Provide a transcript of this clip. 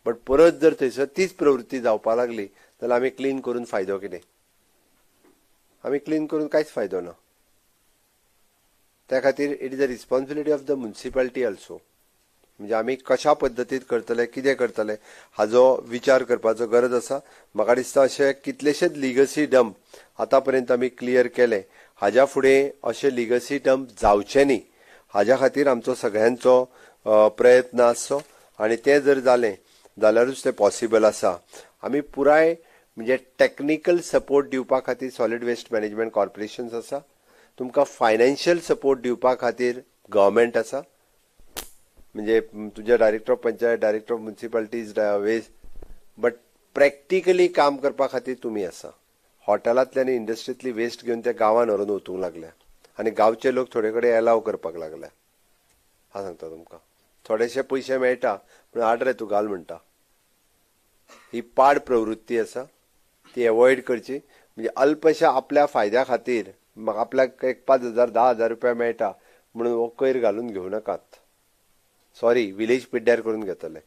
But परत जर थंयसर तीच प्रवृत्ती जावपाक लागली जाल्यार आमी क्लीन करून फायदो कितें? आमी क्लीन करून कांयच फायदो ना. त्या खातीर it is a responsibility of the municipality also. म्हणजे आमी कशा पद्दतीन करतले, कितें करतले हाजो विचार करपाचो गरज आसा. म्हाका दिसता अशे कितलेशेच लिगसी डंप आतां पर्यंत आमी क्लियर केले. हाज्या फुडें अशे लिगसी डंप जावचे न्ही हाज्या खातीर आमचो सगळ्यांचो प्रयत्न आसचो आनी तें जर जालें जाल्यारूच तें पॉसिबल आसा. आमी पुराय म्हणजे टॅक्निकल सपोर्ट दिवपा खातीर सॉलिड वेस्ट मॅनेजमेंट कॉर्पोरेशन्स आसा. तुमकां फायनान्शियल सपोर्ट दिवपा खातीर गव्हर्मेंट आसा. म्हणजे तुज्या director of panchayat, director of municipalities, waste, but practically काम करपा खातीर तुमी आसा. हॉटेलांतली आनी इंडस्ट्रींतली वेस्ट घेवन ते गांवान व्हरून ओतूंक लागल्या आनी गांवचे लोक थोडे कडेन एलाव करपाक लागल्या. हांव सांगता तुमकां, थोडेशे पयशे मेळटा पूण हाड रे तूं घाल म्हणटा. ही पाड प्रवृत्ती आसा, ती एवॉयड करची. म्हणजे अल्पशा आपल्या फायद्या खातीर आपल्याक एक 5,000 10,000 रुपया मेळटा म्हणून हो कोयर घालून घेवं नाकात. सॉरी, विलेज पिड्ड्यार करून घेतले.